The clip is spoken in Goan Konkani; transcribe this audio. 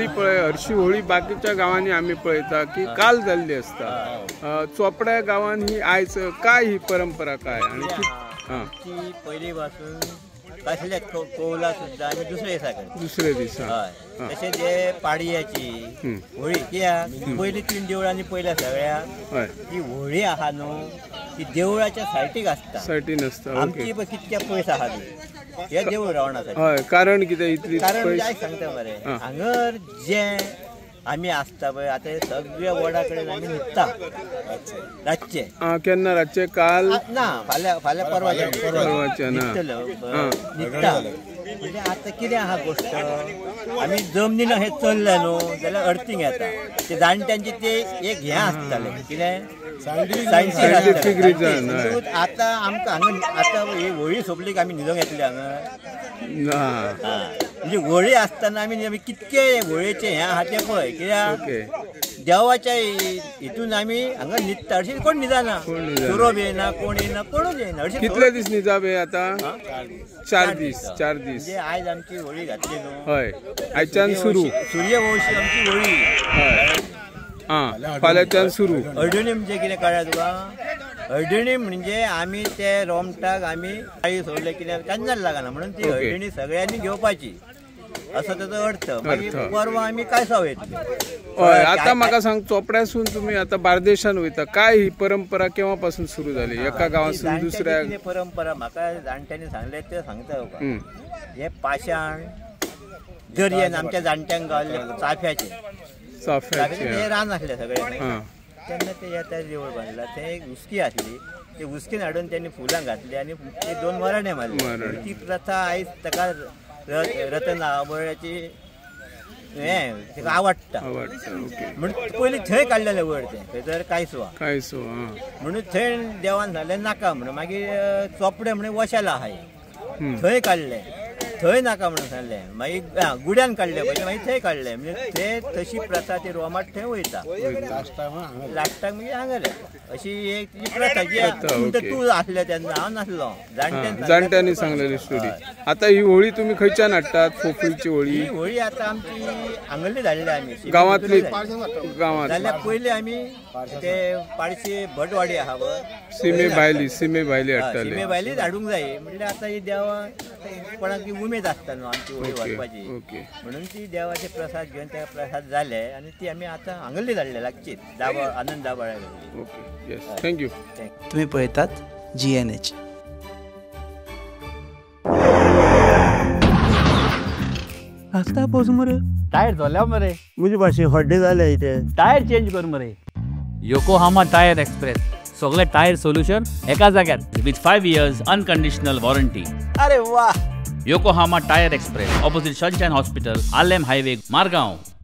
पळय हरशी होळी बाकीच्या गांवांनी आमी पळयता की काल जाल्ली आसता, चोपड्या गांवान ही आयज काय ही परंपरा काय आणि ती पयली पासून कसले कोवला सुद्दां आमी दुसरे दिसा करता, दुसरे दिसा. हय, तशें जे पाडयाची होळी कित्याक पयली 3 देवळांनी पयल्या सगळ्या ती होळी आहा न्हू ती देवळाच्या सायटीक आसता, सायटीन आसता. आमची कितक्या पयस आहा ती हे देवूळ रावणासाठी. हय, कारण कितें इतली कारण काय सांगता मरे, हांगर जे आमी आसता पळय आतां सगळ्या वडा कडेन आमी न्हिदता रातचे. केन्ना रातचे? काल ना, फाल्यां फाल्यां परवाच्या न्हिदतलो न्हिदता. म्हणजे आतां कितें आहा गोश्ट, आमी जमनीन अशें चल्ले न्हू जाल्यार अर्थिंग येता. ते जाणट्यांची ते एक हें आसतालें कितें सायंटिफीक रिजन. आतां आमकां हांगा आतां ही होळी सोंपली की आमी न्हिदोंक येतले हांगा. म्हणजे होळी आसतना आमी कितके होळयेचें हें आहा तें पळय, कित्याक देवाच्या हितून आमी हांगा न्हिदता. हरशीं कोण न्हिदना, सोरोप येयना, कोण येयना, कोणूच येयना. हरशीं कितले दीस न्हिदप हे आतां? 4 दीस. 4 दीस म्हणजे आयज आमची होळी घातली न्हू, हय, आयच्यान सुरू सूर्यवंशी आमची होळी. हय, आं, फाल्यांच्यान सुरू. हळदुणी म्हणजे कितें कळ्ळें तुका? हळदुणी म्हणजे आमी ते रोमटाक आमी काळी सोडले कित्याक केन्नाच लागना म्हणून ती हळदुणी सगळ्यांनी घेवपाची असो तेजो अर्थ. मागीर परवा आमी कायसाव येतले. हय, आतां म्हाका सांग, चोपड्यासून तुमी आतां बार्देशान वयता, काय ही परंपरा केव्हा पासून सुरू जाली एका गांवासून दुसऱ्या? परंपरा म्हाका जाणट्यांनी सांगलें तें सांगता तुका. हे पाशाण दर्यान आमच्या जाणट्यांक गावल्ले चाफ्याचे, चाफ्याचे ते रान आसलें सगळें तेन्ना ते येता देवूळ बांदला. ते एक हुस्की आसली, ते हुस्कीन हाडून त्यांनी फुलां घातली आनी ते 2 मराणे मारले. ती प्रथा आयज ताका रतन आवळ्याची हें ताका आवडटा म्हणून पयलीं थंय काडलेलें वयर तें थंयसर कांयसो कांयसो म्हणून थंय देवान सांगलें नाका म्हणून. मागीर चोपडे म्हणून वशाला आहाय थंय काडलें, थंय नाका म्हणून सांगलें. मागीर गुड्यान काडलें पयलीं, मागीर थंय काडलें. म्हणजे ते तशी प्रथा ती रोमाट थंय वयता, लास्टाक मागीर हांगा येता. अशी एक तिची प्रथा जी तूं आसलें तेन्ना हांव नासलो, जाणट्यांनी सांगलेली स्टोरी. आतां ही होळी तुमी खंयच्यान हाडटात? फोफळीची होळी? ही होळी आतां आमची हांगल्ली धाडली आमी गांवांतली. गांवांत जाल्यार पयलीं आमी ते पाडशे भटवाडी आहा पळय, सिमे भायली, सिमे भायली हाडटाले. सिमे भायली धाडूंक जाय म्हणल्यार आतां ही देवा कोणाक उमेद आसता न्हू आमची होळी व्हरपाची, म्हणून ती देवाचे प्रसाद घेवन त्या प्रसाद जाले आनी ती आमी आतां हांगल्ली धाडले लागचीच दाबा आनंद दाबाळ्या. Okay, yes, thank you. तुम्ही पळयतात GNH. आसता पोस मरे टायर जाल्या मरे, म्हजे भाशे हड्डे जाले इथे, टायर चेंज कर मरे. योकोहामा टायर एक्सप्रेस, सगळे टायर सोल्युशन एका जाग्यार विथ 5 years unconditional warranty. अरे वा. Yokohama tyre express, opposite Sunshine hospital, Arlem highway, Margao.